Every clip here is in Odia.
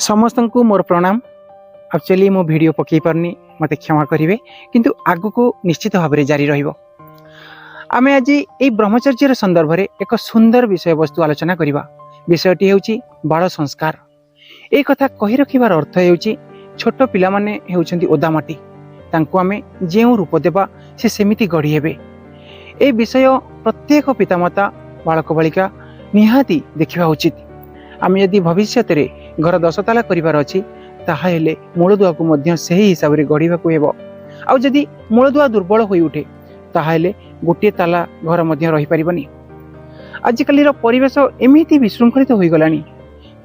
ସମସ୍ତଙ୍କୁ ମୋର ପ୍ରଣାମ। ଆକ୍ଚୁଆଲି ମୁଁ ଭିଡ଼ିଓ ପକାଇ ପାରୁନି, ମୋତେ କ୍ଷମା କରିବେ, କିନ୍ତୁ ଆଗକୁ ନିଶ୍ଚିତ ଭାବରେ ଜାରି ରହିବ। ଆମେ ଆଜି ଏଇ ବ୍ରହ୍ମଚର୍ଯ୍ୟର ସନ୍ଦର୍ଭରେ ଏକ ସୁନ୍ଦର ବିଷୟବସ୍ତୁ ଆଲୋଚନା କରିବା। ବିଷୟଟି ହେଉଛି ବାଳ ସଂସ୍କାର। এই କଥା କହି ରଖିବାର ଅର୍ଥ ହେଉଛି, ଛୋଟ ପିଲାମାନେ ହେଉଛନ୍ତି ଓଦା ମାଟି। ତାଙ୍କୁ ଆମେ ଯେଉଁ ରୂପ ଦେବା, ସେ ସେମିତି ଗଢ଼ି ହେବେ। ଏ ବିଷୟ ପ୍ରତ୍ୟେକ ପିତାମାତା, ବାଳକ ବାଳିକା ନିହାତି ଦେଖିବା ଉଚିତ। ଆମେ ଯଦି ଭବିଷ୍ୟତରେ ଘର ଦଶତାଲା କରିବାର ଅଛି, ତାହାହେଲେ ମୂଳଦୁଆକୁ ମଧ୍ୟ ସେହି ହିସାବରେ ଗଢ଼ିବାକୁ ହେବ। ଆଉ ଯଦି ମୂଳଦୁଆ ଦୁର୍ବଳ ହୋଇଉଠେ, ତାହାହେଲେ ଗୋଟିଏ ତାଲା ଘର ମଧ୍ୟ ରହିପାରିବନି। ଆଜିକାଲିର ପରିବେଶ ଏମିତି ବିଶୃଙ୍ଖଳିତ ହୋଇଗଲାଣି,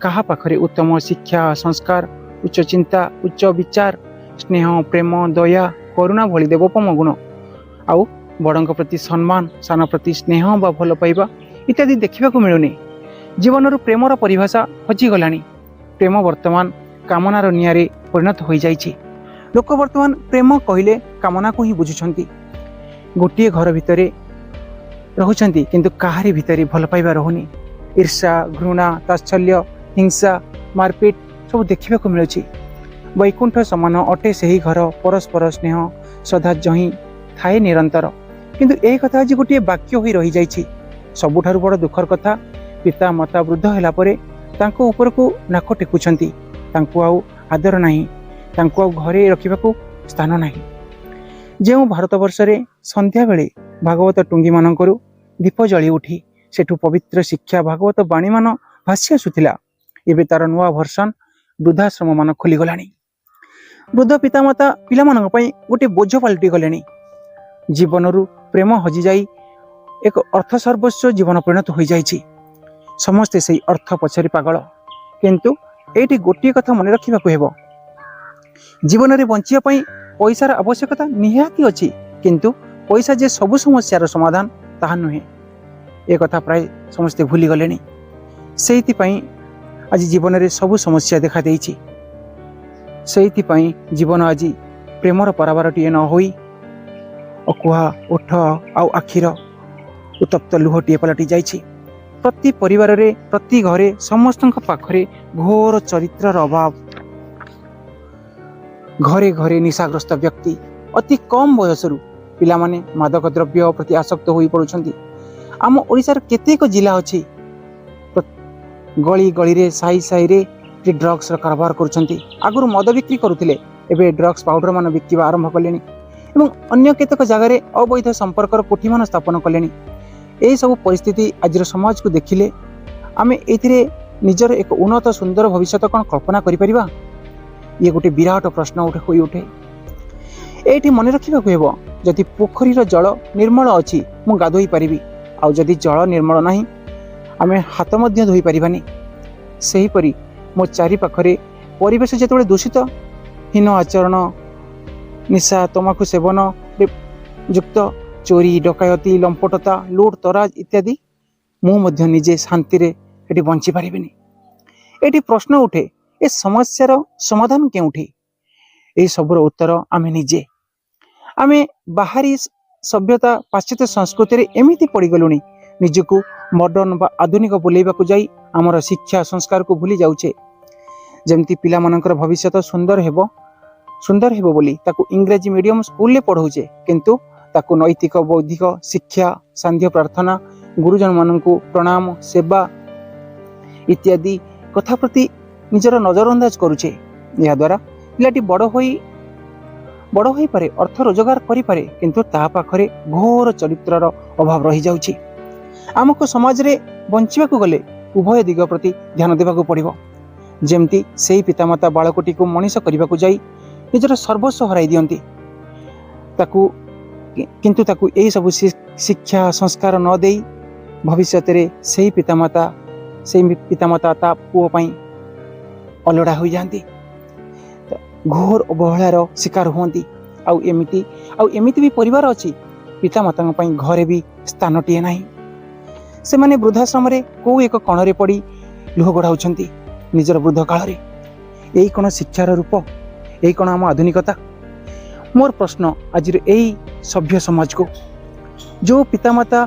କାହା ପାଖରେ ଉତ୍ତମ ଶିକ୍ଷା, ସଂସ୍କାର, ଉଚ୍ଚ ଚିନ୍ତା, ଉଚ୍ଚ ବିଚାର, ସ୍ନେହ, ପ୍ରେମ, ଦୟା, କରୁଣା ଭଳି ଦେବୋପମ ଗୁଣ ଆଉ ବଡ଼ଙ୍କ ପ୍ରତି ସମ୍ମାନ, ସାନ ପ୍ରତି ସ୍ନେହ ବା ଭଲ ପାଇବା ଇତ୍ୟାଦି ଦେଖିବାକୁ ମିଳୁନି। ଜୀବନରୁ ପ୍ରେମର ପରିଭାଷା ହଜିଗଲାଣି। ପ୍ରେମ ବର୍ତ୍ତମାନ କାମନାର ନିଆଁରେ ପରିଣତ ହୋଇଯାଇଛି। ଲୋକ ବର୍ତ୍ତମାନ ପ୍ରେମ କହିଲେ କାମନାକୁ ହିଁ ବୁଝୁଛନ୍ତି। ଗୋଟିଏ ଘର ଭିତରେ ରହୁଛନ୍ତି, କିନ୍ତୁ କାହାରି ଭିତରେ ଭଲ ପାଇବା ରହୁନି। ଈର୍ଷା, ଘୃଣା, ତାତ୍ସଲ୍ୟ, ହିଂସା, ମାରପିଟ ସବୁ ଦେଖିବାକୁ ମିଳୁଛି। ବୈକୁଣ୍ଠ ସମାନ ଅଟେ ସେହି ଘର, ପରସ୍ପର ସ୍ନେହ ସଦା ଯହିଁ ଥାଏ ନିରନ୍ତର। କିନ୍ତୁ ଏହି କଥା ଆଜି ଗୋଟିଏ ବାକ୍ୟ ହୋଇ ରହିଯାଇଛି। ସବୁଠାରୁ ବଡ଼ ଦୁଃଖର କଥା, ପିତା ମାତା ବୃଦ୍ଧ ହେଲା ପରେ ତାଙ୍କ ଉପରକୁ ନାକ ଟେକୁଛନ୍ତି। ତାଙ୍କୁ ଆଉ ଆଦର ନାହିଁ, ତାଙ୍କୁ ଆଉ ଘରେ ରଖିବାକୁ ସ୍ଥାନ ନାହିଁ। ଯେଉଁ ଭାରତବର୍ଷରେ ସନ୍ଧ୍ୟାବେଳେ ଭାଗବତ ଟୁଙ୍ଗିମାନଙ୍କରୁ ଦୀପ ଜଳି ଉଠି ସେଠୁ ପବିତ୍ର ଶିକ୍ଷା, ଭାଗବତ ବାଣୀମାନ ଭାସି ଆସୁଥିଲା, ଏବେ ତାର ନୂଆ ଭର୍ସନ ବୃଦ୍ଧାଶ୍ରମମାନ ଖୋଲିଗଲାଣି। ବୃଦ୍ଧ ପିତାମାତା ପିଲାମାନଙ୍କ ପାଇଁ ଗୋଟିଏ ବୋଝ ପାଲଟି ଗଲେଣି। ଜୀବନରୁ ପ୍ରେମ ହଜିଯାଇ ଏକ ଅର୍ଥ ସର୍ବସ୍ୱ ଜୀବନ ପରିଣତ ହୋଇଯାଇଛି। ସମସ୍ତେ ସେଇ ଅର୍ଥ ପଛରେ ପାଗଳ। କିନ୍ତୁ ଏଇଠି ଗୋଟିଏ କଥା ମନେ ରଖିବାକୁ ହେବ, ଜୀବନରେ ବଞ୍ଚିବା ପାଇଁ ପଇସାର ଆବଶ୍ୟକତା ନିହାତି ଅଛି, କିନ୍ତୁ ପଇସା ଯେ ସବୁ ସମସ୍ୟାର ସମାଧାନ, ତାହା ନୁହେଁ। ଏ କଥା ପ୍ରାୟ ସମସ୍ତେ ଭୁଲିଗଲେଣି। ସେଇଥିପାଇଁ ଆଜି ଜୀବନରେ ସବୁ ସମସ୍ୟା ଦେଖାଦେଇଛି। ସେଇଥିପାଇଁ ଜୀବନ ଆଜି ପ୍ରେମର ପାରାବାରଟିଏ ନ ହୋଇ ଅକୁହା ଓଠ ଆଉ ଆଖିର ଉତ୍ତପ୍ତ ଲୁହଟିଏ ପାଲଟି ଯାଇଛି। ପ୍ରତି ପରିବାରରେ, ପ୍ରତି ଘରେ ସମସ୍ତଙ୍କ ପାଖରେ ଘୋର ଚରିତ୍ରର ଅଭାବ। ଘରେ ଘରେ ନିଶାଗ୍ରସ୍ତ ବ୍ୟକ୍ତି। ଅତି କମ୍ ବୟସରୁ ପିଲାମାନେ ମାଦକ ଦ୍ରବ୍ୟ ପ୍ରତି ଆସକ୍ତ ହୋଇ ପଡ଼ୁଛନ୍ତି। ଆମ ଓଡ଼ିଶାର କେତେକ ଜିଲ୍ଲା ଅଛି, ଗଳି ଗଳିରେ, ସାହି ସାହିରେ ଡ୍ରଗ୍ସର କାରବାର କରୁଛନ୍ତି। ଆଗରୁ ମଦ ବିକ୍ରି କରୁଥିଲେ, ଏବେ ଡ୍ରଗ୍ସ ପାଉଡର ମାନ ବିକିବା ଆରମ୍ଭ କଲେଣି ଏବଂ ଅନ୍ୟ କେତେକ ଜାଗାରେ ଅବୈଧ ସମ୍ପର୍କର କୋଠିମାନ ସ୍ଥାପନ କଲେଣି। ଏହିସବୁ ପରିସ୍ଥିତି ଆଜିର ସମାଜକୁ ଦେଖିଲେ ଆମେ ଏଇଥିରେ ନିଜର ଏକ ଉନ୍ନତ ସୁନ୍ଦର ଭବିଷ୍ୟତ କ'ଣ କଳ୍ପନା କରିପାରିବା? ଇଏ ଗୋଟେ ବିରାଟ ପ୍ରଶ୍ନ ଉଠେ ହୋଇ ଉଠେ। ଏଇଠି ମନେ ରଖିବାକୁ ହେବ, ଯଦି ପୋଖରୀର ଜଳ ନିର୍ମଳ ଅଛି, ମୁଁ ଗାଧୋଇ ପାରିବି, ଆଉ ଯଦି ଜଳ ନିର୍ମଳ ନାହିଁ, ଆମେ ହାତ ମଧ୍ୟ ଧୋଇ ପାରିବାନି। ସେହିପରି ମୋ ଚାରିପାଖରେ ପରିବେଶ ଯେତେବେଳେ ଦୂଷିତ, ହୀନ ଆଚରଣ, ନିଶା ତମାଖୁ ସେବନରେ ଯୁକ୍ତ, ଚୋରି, ଡକାୟତି, ଲମ୍ପଟତା, ଲୁଟ ତରାଜ ଇତ୍ୟାଦି, ମୁଁ ମଧ୍ୟ ନିଜେ ଶାନ୍ତିରେ ଏଠି ବଞ୍ଚି ପାରିବିନି। ଏଠି ପ୍ରଶ୍ନ ଉଠେ, ଏ ସମସ୍ୟାର ସମାଧାନ କେଉଁଠି? ଏହି ସବୁର ଉତ୍ତର ଆମେ ନିଜେ। ଆମେ ବାହାରି ସଭ୍ୟତା, ପାଶ୍ଚାତ୍ୟ ସଂସ୍କୃତିରେ ଏମିତି ପଡ଼ିଗଲୁଣି, ନିଜକୁ ମଡର୍ଣ୍ଣ ବା ଆଧୁନିକ ବୋଲେଇବାକୁ ଯାଇ ଆମର ଶିକ୍ଷା ସଂସ୍କାରକୁ ଭୁଲି ଯାଉଛେ। ଯେମିତି ପିଲାମାନଙ୍କର ଭବିଷ୍ୟତ ସୁନ୍ଦର ହେବ ବୋଲି ତାକୁ ଇଂରାଜୀ ମିଡ଼ିୟମ ସ୍କୁଲରେ ପଢ଼ଉଛେ, କିନ୍ତୁ ତାକୁ ନୈତିକ ବୌଦ୍ଧିକ ଶିକ୍ଷା, ସାନ୍ଧ୍ୟ ପ୍ରାର୍ଥନା, ଗୁରୁଜନମାନଙ୍କୁ ପ୍ରଣାମ, ସେବା ଇତ୍ୟାଦି କଥା ପ୍ରତି ନିଜର ନଜରଅନ୍ଦାଜ କରୁଛେ। ଏହାଦ୍ୱାରା ପିଲାଟି ବଡ଼ ହୋଇପାରେ, ଅର୍ଥ ରୋଜଗାର କରିପାରେ, କିନ୍ତୁ ତାହା ପାଖରେ ଘୋର ଚରିତ୍ରର ଅଭାବ ରହିଯାଉଛି। ଆମକୁ ସମାଜରେ ବଞ୍ଚିବାକୁ ଗଲେ ଉଭୟ ଦିଗ ପ୍ରତି ଧ୍ୟାନ ଦେବାକୁ ପଡ଼ିବ। ଯେମିତି ସେଇ ପିତାମାତା ବାଳକଟିକୁ ମଣିଷ କରିବାକୁ ଯାଇ ନିଜର ସର୍ବସ୍ୱ ହରାଇ ଦିଅନ୍ତି ତାକୁ, କିନ୍ତୁ ତାକୁ ଏହିସବୁ ଶିକ୍ଷା ସଂସ୍କାର ନ ଦେଇ ଭବିଷ୍ୟତରେ ସେଇ ପିତାମାତା ତା ପୁଅ ପାଇଁ ଅଲୋଡ଼ା ହୋଇଯାଆନ୍ତି, ଘୋର ଅବହେଳାର ଶିକାର ହୁଅନ୍ତି। ଆଉ ଏମିତି ବି ପରିବାର ଅଛି, ପିତାମାତାଙ୍କ ପାଇଁ ଘରେ ବି ସ୍ଥାନଟିଏ ନାହିଁ। ସେମାନେ ବୃଦ୍ଧାଶ୍ରମରେ କେଉଁ ଏକ କଣରେ ପଡ଼ି ଲୁହ ଗଡ଼ାଉଛନ୍ତି ନିଜର ବୃଦ୍ଧ କାଳରେ। ଏଇ କ'ଣ ଶିକ୍ଷାର ରୂପ? ଏଇ କ'ଣ ଆମ ଆଧୁନିକତା? ମୋର ପ୍ରଶ୍ନ ଆଜିର ଏଇ ସଭ୍ୟ ସମାଜକୁ, ଯେଉଁ ପିତାମାତା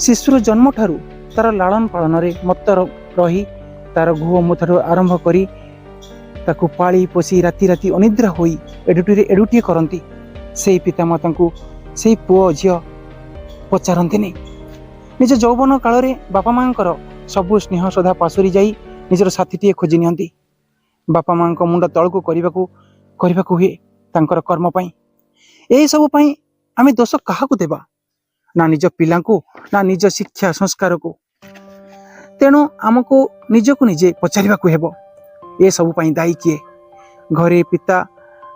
ଶିଶୁର ଜନ୍ମଠାରୁ ତାର ଲାଳନ ପାଳନରେ ମତ୍ତ ରହି ତାର ଘୁଅ ମୁଠାରୁ ଆରମ୍ଭ କରି ତାକୁ ପାଳି ପୋଷି ରାତି ରାତି ଅନିଦ୍ରା ହୋଇ ଏଡୁଟିରେ ଏଡୁଟିଏ କରନ୍ତି, ସେଇ ପିତାମାତାଙ୍କୁ ସେଇ ପୁଅ ଝିଅ ପଚାରନ୍ତିନି। ନିଜ ଯୌବନ କାଳରେ ବାପା ମାଆଙ୍କର ସବୁ ସ୍ନେହ ଶ୍ରଦ୍ଧା ପାଶୋରି ଯାଇ ନିଜର ସାଥୀଟିଏ ଖୋଜି ନିଅନ୍ତି। ବାପା ମାଆଙ୍କ ମୁଣ୍ଡ ତଳକୁ କରିବାକୁ ହୁଏ ତାଙ୍କର କର୍ମ ପାଇଁ। ଏହିସବୁ ପାଇଁ ଆମେ ଦୋଷ କାହାକୁ ଦେବା? ନା ନିଜ ପିଲାଙ୍କୁ, ନା ନିଜ ଶିକ୍ଷା ସଂସ୍କାରକୁ? ତେଣୁ ଆମକୁ ନିଜକୁ ନିଜେ ପଚାରିବାକୁ ହେବ, ଏସବୁ ପାଇଁ ଦାୟୀ କିଏ? ଘରେ ପିତା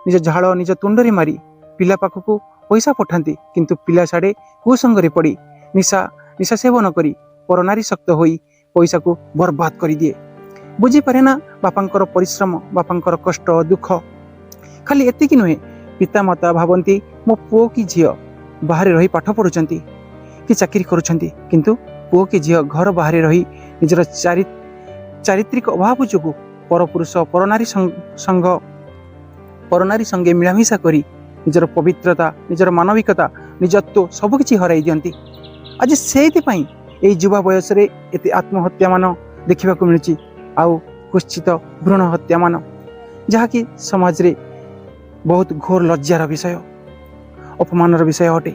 ନିଜ ଝାଳ ନିଜ ତୁଣ୍ଡରେ ମାରି ପିଲା ପାଖକୁ ପଇସା ପଠାନ୍ତି, କିନ୍ତୁ ପିଲା ସାଡ଼େ କୁସଙ୍ଗରେ ପଡ଼ି ନିଶା ସେବନ କରି ପରନାରୀ ଶକ୍ତ ହୋଇ ପଇସାକୁ ବର୍ବାଦ କରିଦିଏ। ବୁଝିପାରେ ନା ବାପାଙ୍କର ପରିଶ୍ରମ, ବାପାଙ୍କର କଷ୍ଟ ଦୁଃଖ। ଖାଲି ଏତିକି ନୁହେଁ, ପିତାମାତା ଭାବନ୍ତି ମୋ ପୁଅ କି ଝିଅ ବାହାରେ ରହି ପାଠ ପଢ଼ୁଛନ୍ତି କି ଚାକିରି କରୁଛନ୍ତି, କିନ୍ତୁ ପୁଅ କି ଝିଅ ଘର ବାହାରେ ରହି ନିଜର ଚାରିତ୍ରିକ ଅଭାବ ଯୋଗୁଁ ପରପୁରୁଷ ପରନାରୀ ସଙ୍ଗ ପରନାରୀ ସଙ୍ଗେ ମିଳାମିଶା କରି ନିଜର ପବିତ୍ରତା, ନିଜର ମାନବିକତା, ନିଜତ୍ୱ ସବୁକିଛି ହରାଇ ଦିଅନ୍ତି। ଆଜି ସେଇଥିପାଇଁ ଏଇ ଯୁବା ବୟସରେ ଏତେ ଆତ୍ମହତ୍ୟାମାନ ଦେଖିବାକୁ ମିଳୁଛି ଆଉ କୁତ୍ସିତ ଭ୍ରୂଣ ହତ୍ୟାମାନ, ଯାହାକି ସମାଜରେ ବହୁତ ଘୋର ଲଜ୍ଜାର ବିଷୟ, ଅପମାନର ବିଷୟ ଅଟେ।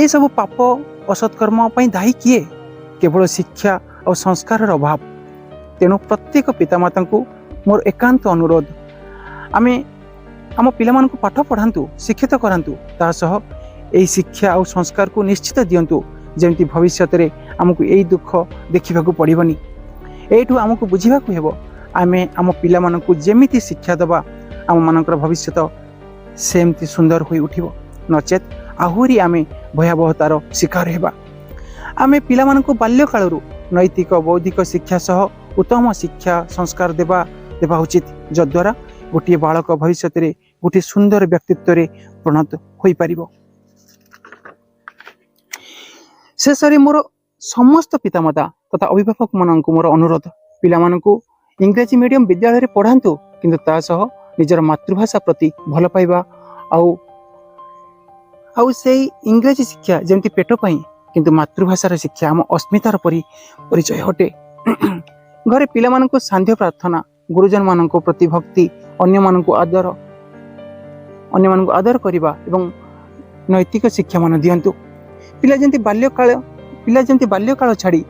ଏସବୁ ପାପ ଅସତ୍କର୍ମ ପାଇଁ ଦାୟୀ କିଏ? କେବଳ ଶିକ୍ଷା ଆଉ ସଂସ୍କାରର ଅଭାବ। ତେଣୁ ପ୍ରତ୍ୟେକ ପିତାମାତାଙ୍କୁ ମୋର ଏକାନ୍ତ ଅନୁରୋଧ, ଆମେ ଆମ ପିଲାମାନଙ୍କୁ ପାଠ ପଢ଼ାନ୍ତୁ, ଶିକ୍ଷିତ କରାନ୍ତୁ, ତା ସହ ଏହି ଶିକ୍ଷା ଆଉ ସଂସ୍କାରକୁ ନିଶ୍ଚିତ ଦିଅନ୍ତୁ, ଯେମିତି ଭବିଷ୍ୟତରେ ଆମକୁ ଏଇ ଦୁଃଖ ଦେଖିବାକୁ ପଡ଼ିବନି। ଏଇଠୁ ଆମକୁ ବୁଝିବାକୁ ହେବ, ଆମେ ଆମ ପିଲାମାନଙ୍କୁ ଯେମିତି ଶିକ୍ଷା ଦେବା, ଆମମାନଙ୍କର ଭବିଷ୍ୟତ ସେମିତି ସୁନ୍ଦର ହୋଇ ଉଠିବ, ନଚେତ୍ ଆହୁରି ଆମେ ଭୟାବହତାର ଶିକାର ହେବା। ଆମେ ପିଲାମାନଙ୍କୁ ବାଲ୍ୟକାଳରୁ ନୈତିକ ବୌଦ୍ଧିକ ଶିକ୍ଷା ସହ ଉତ୍ତମ ଶିକ୍ଷା ସଂସ୍କାର ଦେବା ଉଚିତ, ଯଦ୍ୱାରା ଗୋଟିଏ ବାଳକ ଭବିଷ୍ୟତରେ ଗୋଟିଏ ସୁନ୍ଦର ବ୍ୟକ୍ତିତ୍ୱରେ ପରିଣତ ହୋଇପାରିବ। ଶେଷରେ ମୋର ସମସ୍ତ ପିତାମାତା ତଥା ଅଭିଭାବକମାନଙ୍କୁ ମୋର ଅନୁରୋଧ, ପିଲାମାନଙ୍କୁ ଇଂରାଜୀ ମିଡ଼ିୟମ ବିଦ୍ୟାଳୟରେ ପଢ଼ାନ୍ତୁ, କିନ୍ତୁ ତା ସହ ନିଜର ମାତୃଭାଷା ପ୍ରତି ଭଲ ପାଇବା ଆଉ ସେଇ ଇଂରାଜୀ ଶିକ୍ଷା ଯେମିତି ପେଟ ପାଇଁ, କିନ୍ତୁ ମାତୃଭାଷାର ଶିକ୍ଷା ଆମ ଅସ୍ମିତାର ପରିଚୟ ଅଟେ। ଘରେ ପିଲାମାନଙ୍କୁ ସାନ୍ଧ୍ୟ ପ୍ରାର୍ଥନା, ଗୁରୁଜନମାନଙ୍କ ପ୍ରତି ଭକ୍ତି, ଅନ୍ୟମାନଙ୍କୁ ଆଦର କରିବା ଏବଂ ନୈତିକ ଶିକ୍ଷାମାନ ଦିଅନ୍ତୁ। ପିଲା ଯେମିତି ବାଲ୍ୟକାଳ ଛାଡ଼ି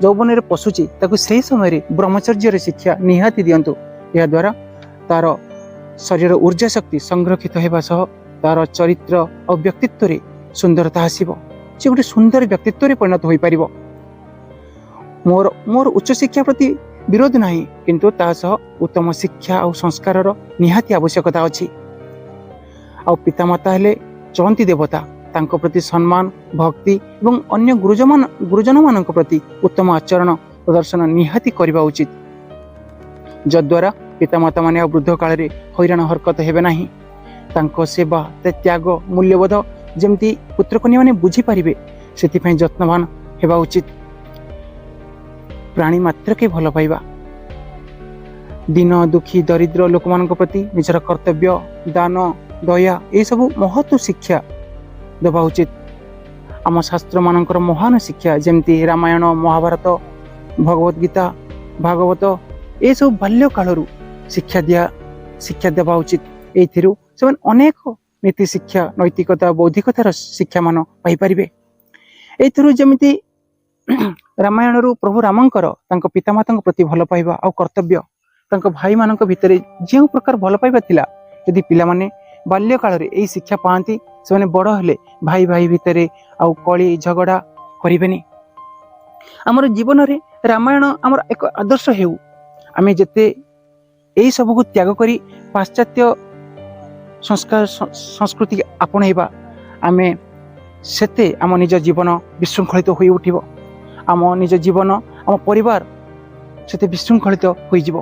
ଯୌବନରେ ପଶୁଛି, ତାକୁ ସେହି ସମୟରେ ବ୍ରହ୍ମଚର୍ଯ୍ୟର ଶିକ୍ଷା ନିହାତି ଦିଅନ୍ତୁ। ଏହାଦ୍ୱାରା ତାର ଶରୀରର ଉର୍ଜା ଶକ୍ତି ସଂରକ୍ଷିତ ହେବା ସହ ତାର ଚରିତ୍ର ଆଉ ବ୍ୟକ୍ତିତ୍ୱରେ ସୁନ୍ଦରତା ଆସିବ। ସେ ଗୋଟେ ସୁନ୍ଦର ବ୍ୟକ୍ତିତ୍ୱରେ ପରିଣତ ହୋଇପାରିବ। ମୋର ଉଚ୍ଚଶିକ୍ଷା ପ୍ରତି ବିରୋଧ ନାହିଁ, କିନ୍ତୁ ତା ସହ ଉତ୍ତମ ଶିକ୍ଷା ଆଉ ସଂସ୍କାରର ନିହାତି ଆବଶ୍ୟକତା ଅଛି। ଆଉ ପିତାମାତା ହେଲେ ଚଳନ୍ତି ଦେବତା। ତାଙ୍କ ପ୍ରତି ସମ୍ମାନ, ଭକ୍ତି ଏବଂ ଅନ୍ୟ ଗୁରୁଜନମାନଙ୍କ ପ୍ରତି ଉତ୍ତମ ଆଚରଣ ପ୍ରଦର୍ଶନ ନିହାତି କରିବା ଉଚିତ, ଯଦ୍ୱାରା ପିତାମାତାମାନେ ଆଉ ବୃଦ୍ଧ କାଳରେ ହଇରାଣ ହରକତ ହେବେ ନାହିଁ। ତାଙ୍କ ସେବା, ତ୍ୟାଗ, ମୂଲ୍ୟବୋଧ ଯେମିତି ପୁତ୍ରକନ୍ୟାମାନେ ବୁଝିପାରିବେ, ସେଥିପାଇଁ ଯତ୍ନବାନ ହେବା ଉଚିତ। ପ୍ରାଣୀ ମାତ୍ରକେ ଭଲ ପାଇବା, ଦୀନ ଦୁଃଖୀ ଦରିଦ୍ର ଲୋକମାନଙ୍କ ପ୍ରତି ନିଜର କର୍ତ୍ତବ୍ୟ, ଦାନ, ଦୟା, ଏସବୁ ମହତ୍ଵ ଶିକ୍ଷା ଦେବା ଉଚିତ। ଆମ ଶାସ୍ତ୍ରମାନଙ୍କର ମହାନ ଶିକ୍ଷା ଯେମିତି ରାମାୟଣ, ମହାଭାରତ, ଭଗବତ ଗୀତା, ଭାଗବତ, ଏସବୁ ବାଲ୍ୟକାଳରୁ ଶିକ୍ଷା ଦେବା ଉଚିତ। ଏଇଥିରୁ ସେମାନେ ଅନେକ ନୀତି ଶିକ୍ଷା, ନୈତିକତା, ବୌଦ୍ଧିକତାର ଶିକ୍ଷାମାନ ପାଇପାରିବେ। ଏଇଥିରୁ ଯେମିତି ରାମାୟଣରୁ ପ୍ରଭୁ ରାମଙ୍କର ତାଙ୍କ ପିତାମାତାଙ୍କ ପ୍ରତି ଭଲ ପାଇବା ଆଉ କର୍ତ୍ତବ୍ୟ, ତାଙ୍କ ଭାଇମାନଙ୍କ ଭିତରେ ଯେଉଁ ପ୍ରକାର ଭଲ ପାଇବା ଥିଲା, ଯଦି ପିଲାମାନେ ବାଲ୍ୟକାଳରେ ଏଇ ଶିକ୍ଷା ପାଆନ୍ତି, ସେମାନେ ବଡ଼ ହେଲେ ଭାଇ ଭାଇ ଭିତରେ ଆଉ କଳି ଝଗଡ଼ା କରିବେନି। ଆମର ଜୀବନରେ ରାମାୟଣ ଆମର ଏକ ଆଦର୍ଶ ହେଉ। ଆମେ ଯେତେ ଏଇ ସବୁକୁ ତ୍ୟାଗ କରି ପାଶ୍ଚାତ୍ୟ ସଂସ୍କାର ସଂସ୍କୃତି ଆପଣେଇବା, ଆମେ ସେତେ ଆମ ନିଜ ଜୀବନ ବିଶୃଙ୍ଖଳିତ ହୋଇ ଉଠିବ। ଆମ ନିଜ ଜୀବନ, ଆମ ପରିବାର ସେତେ ବିଶୃଙ୍ଖଳିତ ହୋଇଯିବ।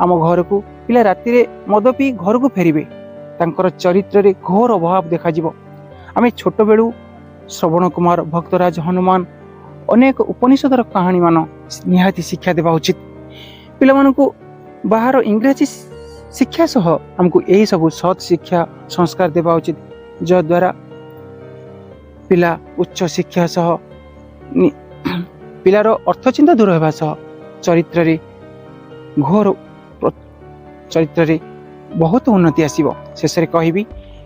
ଆମ ଘରକୁ ପିଲା ରାତିରେ ମଦ ପିଇ ଘରକୁ ଫେରିବେ, ତାଙ୍କର ଚରିତ୍ରରେ ଘୋର ଅଭାବ ଦେଖାଯିବ। ଆମେ ଛୋଟବେଳୁ ଶ୍ରବଣ କୁମାର, ଭକ୍ତରାଜ ହନୁମାନ, ଅନେକ ଉପନିଷଦର କାହାଣୀମାନ ନିହାତି ଶିକ୍ଷା ଦେବା ଉଚିତ। ପିଲାମାନଙ୍କୁ ବାହାର ଇଂରାଜୀ ଶିକ୍ଷା ସହ ଆମକୁ ଏହିସବୁ ସତ୍ ଶିକ୍ଷା ସଂସ୍କାର ଦେବା ଉଚିତ, ଯଦ୍ୱାରା ପିଲା ଉଚ୍ଚ ଶିକ୍ଷା ସହ ପିଲାର ଅର୍ଥଚିନ୍ତା ଦୂର ହେବା ସହ ଚରିତ୍ରରେ ଘୋର ଚରିତ୍ରରେ ବହୁତ ଉନ୍ନତି ଆସିବ। ଶେଷରେ କହିବି,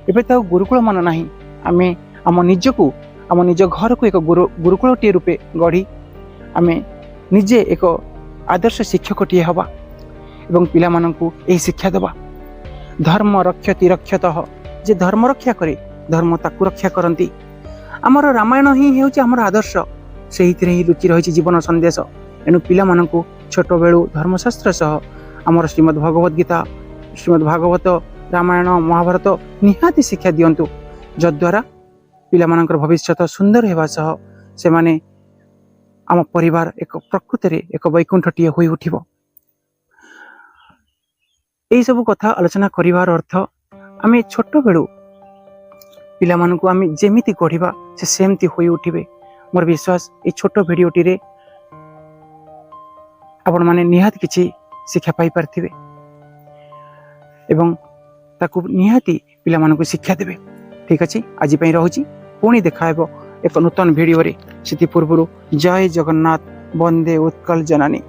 ଏବେ ତ ଆଉ ଗୁରୁକୁଳ ମନ ନାହିଁ। ଆମେ ଆମ ନିଜକୁ, ଆମ ନିଜ ଘରକୁ ଏକ ଗୁରୁକୁଳଟିଏ ରୂପେ ଗଢ଼ି ଆମେ ନିଜେ ଏକ ଆଦର୍ଶ ଶିକ୍ଷକଟିଏ ହେବା ଏବଂ ପିଲାମାନଙ୍କୁ ଏହି ଶିକ୍ଷା ଦେବା। ଧର୍ମ ରକ୍ଷତି ରକ୍ଷତଃ। ଯେ ଧର୍ମ ରକ୍ଷା କରେ, ଧର୍ମ ତାକୁ ରକ୍ଷା କରନ୍ତି। ଆମର ରାମାୟଣ ହିଁ ହେଉଛି ଆମର ଆଦର୍ଶ। ସେଇଥିରେ ହିଁ ଲୁଚି ରହିଛି ଜୀବନ ସନ୍ଦେଶ। ଏଣୁ ପିଲାମାନଙ୍କୁ ଛୋଟବେଳୁ ଧର୍ମଶାସ୍ତ୍ର ସହ ଆମର ଶ୍ରୀମଦ୍ ଭଗବତ ଗୀତା, ଶ୍ରୀମଦ୍ ଭାଗବତ, ରାମାୟଣ, ମହାଭାରତ ନିହାତି ଶିକ୍ଷା ଦିଅନ୍ତୁ, ଯଦ୍ୱାରା ପିଲାମାନଙ୍କର ଭବିଷ୍ୟତ ସୁନ୍ଦର ହେବା ସହ ସେମାନେ ଆମ ପରିବାର ଏକ ପ୍ରକୃତରେ ଏକ ବୈକୁଣ୍ଠଟିଏ ହୋଇ ଉଠିବ। ଏହିସବୁ କଥା ଆଲୋଚନା କରିବାର ଅର୍ଥ, ଆମେ ଛୋଟବେଳୁ ପିଲାମାନଙ୍କୁ ଆମେ ଯେମିତି ଗଢ଼ିବା, ସେ ସେମିତି ହୋଇ ଉଠିବେ। ମୋର ବିଶ୍ୱାସ, ଏଇ ଛୋଟ ଭିଡ଼ିଓଟିରେ ଆପଣମାନେ ନିହାତି କିଛି ଶିକ୍ଷା ପାଇପାରିଥିବେ ଏବଂ ତାକୁ ନିହାତି ପିଲାମାନଙ୍କୁ ଶିକ୍ଷା ଦେବେ। ଠିକ୍ ଅଛି, ଆଜି ପାଇଁ ରହୁଛି। ପୁଣି ଦେଖା ହେବ ଏକ ନୂତନ ଭିଡ଼ିଓରେ। ସେଥି ପୂର୍ବରୁ ଜୟ ଜଗନ୍ନାଥ, ବନ୍ଦେ ଉତ୍କଳ ଜନନୀ।